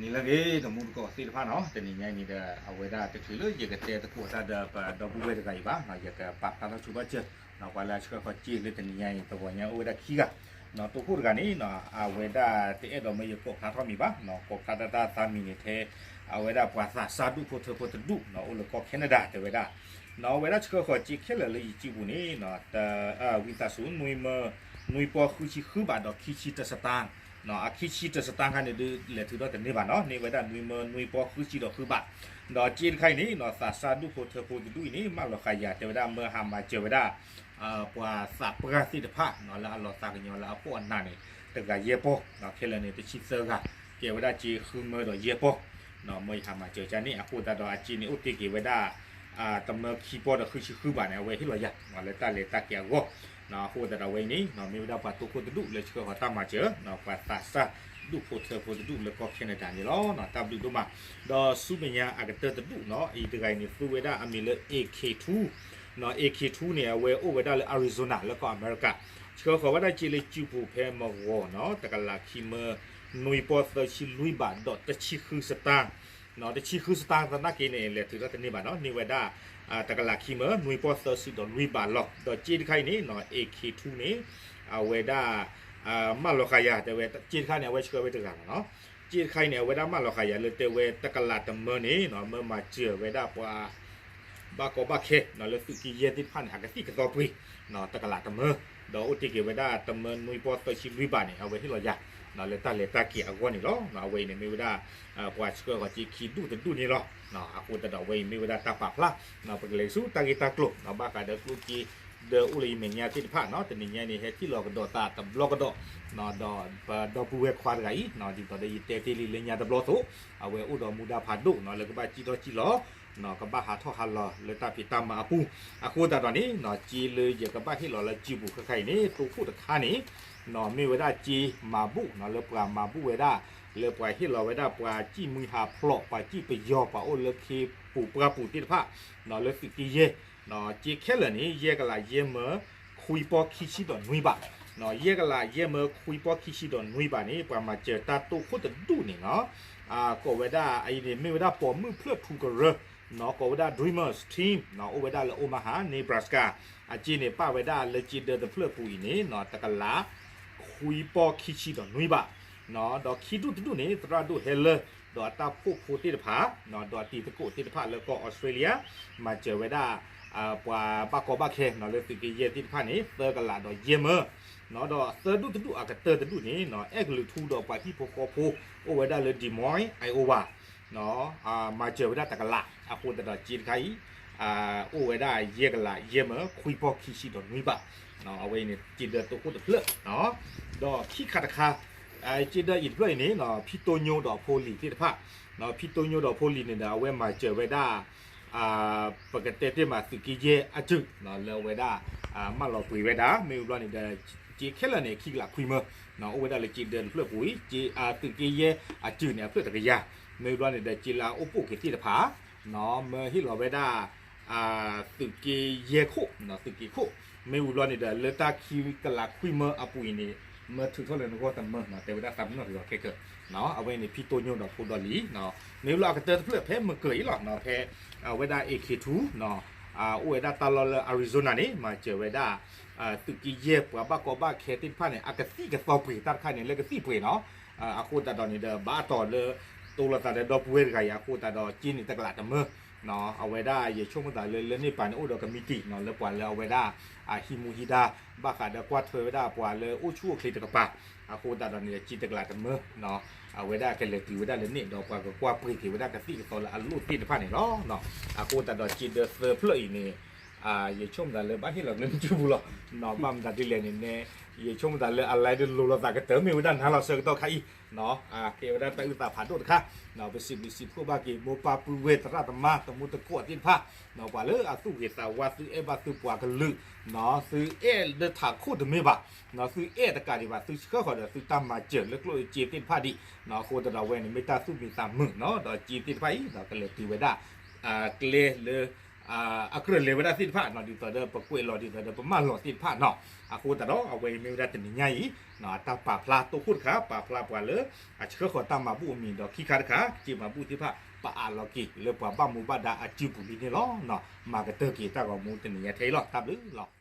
နံၤလၢအဂ့ၤ တမူတကိးသ့ၣ်တဖၣ်နီၤ, တနံၤညါအံၤန့ၣ်ဒီး အဝဲဒၣ်တချုးလၢယကတဲသကိးတၢ်ဒီးပဒီပုၢ်ဝဲၢ်တဂၤအံၤဘၣ်, ယကပာ်ဖျါထီၣ်ဆိဘၣ်စၢၤ ပှၤလၢအဆှၢဃီၤစ့လၢတနံၤညါအံၤ တဂီၤညါအိၣ်ဝဲဒၣ်ခံဂၤ, တိခိၣ်တဂၤန့ၣ် အဝဲဒၣ်တအဲၣ်ဒိးမၢယကိးဖျါထီၣ်မံၤဘၣ်, ကိးဖျါတၢ်တၢ်သးမံၤန့ၣ်ထဲ အဝဲဒၣ်ပှၤသးစၢ်ဒူၣ်ဖိထၢဖိတဒူၣ် အိၣ်လၢကီၢ် Canada တဲဝဲဒၣ်, အဝဲဒၣ်ဆှၢဃီၤစ့ခဲလၢာ်လၢယစုပူၤန့ၣ် ဝံသးစူၤ နွံပီဃုဆံဃုဘးဒီးခံဆံတစတၢ်, အခံဆံတစတၢ်ခါန့ၣ်ဒုး လဲၤထုးထီၣ်တန့ၢ်ဘၣ်နီၤ, န့ၢ်ဝဲဒၣ်နွံမၢနွံပီဃုဆံဒီးဃုဘး, ဒီးစ့တခါအံၤန့ၣ် သးစၢ်ဒူၣ်ဖိထၢဖိတဒူၣ်အံၤန့ၣ် မၢလီၤဃာ်ယၤ တဲဝဲဒၣ်မၢဟးမၤစၢၤဝဲဒၣ် ပှၤသးပှၢ်သ့ၣ်တဖၣ် လၢအလီၤသးကညီၤလၢအဖှီၣ်အနးန့ၣ် တဂၤယဲၢ်ပီၢ်, ခဲလၢာ်န့ၣ် တဆံသၢဂၤ, ကဲဝဲဒၣ်စ့ဃုမၢဒီးယဲၢ်ပီၢ်, မၢယဟးမၤစၢၤကန့ၣ် အဃိသတးဒီးအစ့န့ၣ်အိၣ်တ့ၢ်က့ၤဝဲဒၣ် တမၢခံပီၢ်ဒီးဃုဆံဃုဘးန့ၣ် အဝဲဟ့ၣ်လီၤယၤ လၢတၢ်လဲၤတၢ်က့ၤအဂီၢ်, အဃိသတးဒီးအဝဲအံၤန့ၣ် မ့ၢ်ဝဲဒၣ်ပှၤတိခိၣ်တဒူၣ်လၢဆှၢဃီၤတၢ်မၤစၢၤ ပှၤသးစၢ်ဒူၣ်ဖိထၢဖိတဒူၣ်လၢကီၢ် Canada န့ၣ်လီၤ. တၢ်ဘျုးဒိၣ်မး, ဒီးဆူမဲာ်ညါအကတၢၢ်တဒူၣ်နီၤ အံၤတဂၤအံၤန့ၣ် သူဝဲဒၣ်အမံၤလၢ AK two, နီၤ AK two န့ၣ် အဝဲအိၣ်ဝဲဒၣ်လၢ Arizona လၢကီၢ်အမဲရကၤ, ဆှၢဃီၤဝဲဒၣ်စ့လၢစုပူၤဖဲမဂီၤနီၤ တကလးခံမၢ နွံပီၢ်သၢဆံလွံၢ်ဘးဒီးတဆံဃုစတၢ်, တဆံဃုစတၢ်သနာ်က့န့ၣ် လဲၤထုးထီၣ်တန့ၢ်ဘၣ်နီၤ န့ၢ်ဝဲဒၣ် တကလးခံမၢ နွံပီၢ်သၢဆံဒီးလွံၢ်ဘးလီၤ. ဒီးစ့တခါအံၤန့ၣ် AK two န့ၣ် အဝဲဒၣ် မၢလီၤဃာ်ယၤ တဲဝဲ စ့တခါန့ၣ် အဝဲဆှၢဝဲတဂၤလီၤနီၤ, စ့တခါအံၤန့ၣ် အဝဲဒၣ်မၢလီၤဃာ်ယၤလၢတဲဝဲတကလးတမၢန့ၣ် မၢမၤစၢၤဝဲဒၣ်ပှၤ ဘၣ်ကီဘၣ်ခဲ လၢသုးက့ယဲၢ်သ့ၣ်တဖၣ်န့ၣ် အကသံၣ်ကသီပှ့ၤ တကလးတမၢ, ဒီးအိၣ်တ့ၢ်က့ၤဝဲဒၣ်တမၢနွံပီၢ်သၢဆံလွံၢ်ဘးန့ၣ် အဝဲဟ့ၣ်လီၤယၤ လၢတၢ်လဲၤတၢ်က့ၤအဂီၢ်န့ၣ်လီၤ. အဝဲအံၤန့ၣ်မ့ၢ်ဝဲဒၣ် ပှၤဆှၢဃီၤစ့ခံဒူၣ်တဒူၣ်န့ၣ်လီၤ. အဃိသတးဒီးအဝဲအံၤမ့ၢ်ဝဲဒၣ်တၢ်ပာ်ဖျါ ပကလဲၤဆူတၢ်ဂ့ၢ်တၢ်ကျိၤ ဘၣ်ဃးဒီးကျိၣ်စ့ ဒီးအိၣ်လၢယမဲာ်ညါသ့ၣ်တဖၣ်နီၤ တနံၤညါအံၤန့ၣ် ဟဲထံၣ်လီၤကဒီးသးတဘျီကဒီး ဒီးပဒီပုၢ်ဝဲၢ်ခွါတဂၤအံၤ ဒ်သိးဒီးယတဲတ့ၢ်လံလၢညါတဘျီအသိး အဝဲအိၣ်ဒီးမူဒါဖးဒိၣ်နီၤ လၢကဘၣ်စံၣ်ထီၣ်စံၣ်လီၤ ကဘၣ်ဟးထီၣ်ဟးလီၤလၢတၢ်ဖံးတၢ်မၤအပူၤ, အဃိသတးဒီးန့ၣ် စ့လၢယကဘၣ်ဟ့ၣ်လီၤလၢစုပူၤခဲခါအံၤန့ၣ် တိခိၣ်တခါန့ၣ် မ့ၢ်ဝဲဒၣ်စ့မၤဘူၣ်နီၤ လၢပှၤမၤဘူၣ်ဝဲဒၣ် လၢပှၤဟ့ၣ်လီၤဝဲဒၣ်ပှၤစံၣ်မှံဟးဖျိး ပှၤစံၣ်ပယီၤ ပှၤအိၣ်လၢခ့ပူၤပှၢ်ပူၤသ့ၣ်တဖၣ် လၢသုးက့ယဲၢ် စ့ခဲလၢာ်န့ၣ် ယဲၢ်ကလးယဲၢ်မၢ ခွံပီၢ်ခံဆံဒီးနွံဘး, ယဲၢ်ကလးယဲၢ်မၢ ခွံပီၢ်ခံဆံဒီးနွံဘးန့ၣ် ပှၤမၤစၢၤတၢ်တိခိၣ်တဒူၣ်န့ၣ်နီၤ ကိးဝဲဒၣ်အံၤန့ၣ် မ့ၢ်ဝဲဒၣ်ပိာ်မုၣ်ဖျၢၣ်ထူကရၢ ကိးဝဲဒၣ် Dreamers Team အိၣ်ဝဲဒၣ်လၢ Omaha Nebraska အစ့န့ၣ် ပာ်ဝဲဒၣ်လၢစ့ဒၢတဖျၢၣ်ပူၤအံၤန့ၣ် တကလး ခွံပီၢ်ခံဆံဒီးနွံဘး, ဒီးခံဒူၣ်တဒူၣ်န့ၣ် သရၣ်ဒိၣ်ဟဲလၢ ဒီးအတၢ်ဖှီၣ်ဖိသ့ၣ်တဖၣ် ဒီးအတံၤသကိးသ့ၣ်တဖၣ်လၢကီၢ်အီစထြ့လယါ မၤစၢၤဝဲဒၣ် ပှၤဘၣ်ကီဘၣ်ခဲလၢသုးက့ယဲၢ်သ့ၣ်တဖၣ်န့ၣ် သၢကလးဒီးယဲၢ်မၢ, ဒီးသၢဒူၣ်တဒူၣ်အကတၢၢ်တဒူၣ်န့ၣ် အဲၣ်ကလုာ်ထူဒီးပှၤဟံၣ်ဖိဃီဖိ အိၣ်ဝဲဒၣ်လၢ Des Moines, Iowa မၤစၢၤဝဲဒၣ်တကလး, အဃိသတးဒီးစ့တခါအံၤ အိၣ်ဝဲဒၣ်ယဲၢ်ကလးယဲၢ်မၢ ခွံပီၢ်ခံဆံဒီးနွံဘး, အဝဲအံၤန့ၣ် စ့ဒၢတိခိၣ်တဖျၢၣ်, ဒီးခံခါတခါ စ့ဒၢအံၤတဖျၢၣ်အံၤန့ၣ် ဖံတိညိဒီးအဖိလံၤသ့ၣ်တဖၣ်, ဖံတိညိဒီးအဖိလံၤန့ၣ်ဒီး အဝဲမၤစၢၤဝဲဒၣ် ပကတဲတ့ၢ်မးသုးက့ယဲၢ်အစု လၢအဝဲဒၣ် မၢလီၤပှ့ၤဝဲဒၣ် မ့ၢ်ဝံၤဘျီန့ၣ်ဒီး စ့ခဲလၢာ်န့ၣ် ခံကလးခွံမၢ အိၣ်ဝဲဒၣ်လၢစ့ဒၢတဖျၢၣ်ပူၤအံၤ သုးက့ယဲၢ်အစုန့ၣ် အဖျၢၣ်တကယၤ, မ့ၢ်ဝံၤဘျီန့ၣ်ဒီး စ့လၢအအိၣ်ပိာ်က့ၤသ့ၣ်တဖၣ် မၢဟ့ၣ်လီၤဝဲဒၣ် သုးက့ယဲၢ်ခိၣ် သုးက့ခိၣ်, မ့ၢ်ဝံၤဘျီန့ၣ်ဒီး လၢတၢ်ခံကလးခွံမၢအပူၤအံၤန့ၣ် မၢထုးထီၣ်လၢနဂီၢ်တမၢ တဲဝဲဒၣ်သးပ့ၤနီၣ်တဂီၤခဲကၢ, အဝဲန့ၣ် ဖံတိညိဒီးဖိဒီလံၤ, မ့ၢ်ဝံၤလၢအကတၢၢ်တဖျၢၣ်ဖဲမ့ၢ်ကၢၢ်အံၤလီၤ ဖဲ အဝဲဒၣ် AK two အိၣ်ဝဲဒၣ်တၢ်လီၢ်လၢ Arizona န့ၣ် မၤစၢၤဝဲဒၣ် သုးက့ယဲၢ်ပှၤဘၣ်ကီဘၣ်ခဲသ့ၣ်တဖၣ်န့ၣ် အကသံၣ်ကသီပှ့ၤတၢ်တခါန့ၣ် လၢကသံၣ်ပှ့ၤနီၤ, အဃိသတးဒီးန့ၣ်ဒီး ဘၣ်အတီၢ်လၢ တိလိာ်သးဒီးဒီပုၢ်ဝဲၢ်တဂၤအံၤ အဃိသတးဒီး စ့န့ၣ်တကလးတမၢ အဝဲဒၣ်ယဆိကမိၣ်သးလၢ လၢန့ၣ်ပၤန့ၣ်အိၣ်ဒီးကမံးတံာ်နီၤ လၢပှၤလၢအဝဲဒၣ် အဟံးမူဟံးဒါ ဘၣ်ဃးဒီးကွၢ်ထွဲဝဲဒၣ်ပှၤလၢအိၣ်ဆူၣ်အိၣ်ချ့တကပၤ, အဃိသတးဒီးန့ၣ် စ့တကလးတမၢ အဝဲဒၣ်ကလဲၤတုၤဝဲဒၣ်လၢန့ၣ် ဒီးပှၤကကွၢ်ပှ့ၤက့ၤဝဲဒၣ်ကသံၣ်ကသီလၢအလိၣ်သ့ၣ်တဖၣ်န့ၣ်လီၤ. အဃိသတးဒီးစ့ဒၢသၢဖျၢၣ်အံၤန့ၣ် ယဆိကမိၣ်သးလၢဘၣ်ဟ့ၣ်လီၤကလၢနစုပူၤလီၤ. ဘၣ်မတၤဒ်လဲၣ်န့ၣ် ယဆိကမိၣ်သးလၢအလဲၤဒုးလိၤလိာ်သးကတၢၢ် မ့ၢ်ဝဲဒၣ်နၤလီၤဆၢကတီၢ်ခါအံၤ ကဲဝဲဒၣ်တၢ်အုၣ်သးဖးဒိၣ်တခါ, ပစံးဘျုးစံးဖှိၣ်ဘၣ်က့ၤ မိၢ်ပၢ်ပုၢ်ဝဲၢ်သရၣ်သမါ သမူသကိးသ့ၣ်တဖၣ်, ပှၤလၢအသူၣ်ဂ့ၤသးဝါ သုအဲၣ်ဘၣ်သုပှၤကလုာ်, သုအဲၣ်လၢထးခိၣ်တမ့ၢ်ဘၣ်, သုအဲၣ်တကးဒံးဘၣ် သုဆှၢဃီၤဒီးသုတၢ်မၤစၢၤလၢကျိၣ်စ့သ့ၣ်တဖၣ်ဒံး, အဃိသတးဒီးအဝဲန့ၣ် မ့ၢ်တၢ်သူၣ်မံသးမုာ်နီၤ ဒီးစ့သ့ၣ်တဖၣ်အံၤ ကလဲၤတုၤဝဲဒၣ် ကျဲလၢ အကြၢးလဲၤဝဲဒၣ်သ့ၣ်တဖၣ်နီၤ ဒ်သိးဒီးပကွဲးလီၤ ဒ်သိးဒီးပမၢလီၤသ့ၣ်တဖၣ်နီၤ. အဃိသတးဒီး အဝဲအံၤမ့ၢ်ဝဲဒၣ်တနံၤညါအံၤ အတၢ်ပာ်ဖျါတိခိၣ်တခါ ပာ်ဖျါပှၤလၢ အဆှၢဃီၤတၢ်မၤဘူၣ်အမံၤဒီးခံခါတခါ စ့မၤဘူၣ်သ့ၣ်တဖၣ် ပအးလီၤက့ၤလၢပှၤဘၣ်မူဘၣ်ဒါအစုပူၤလံန့ၣ်လီၤ. မၤကတၢၢ်က့ၤတၢ်ဂီၤမူတနံၤညါထဲအံၤလီၤ. တၢ်ဘျုးလီၤ.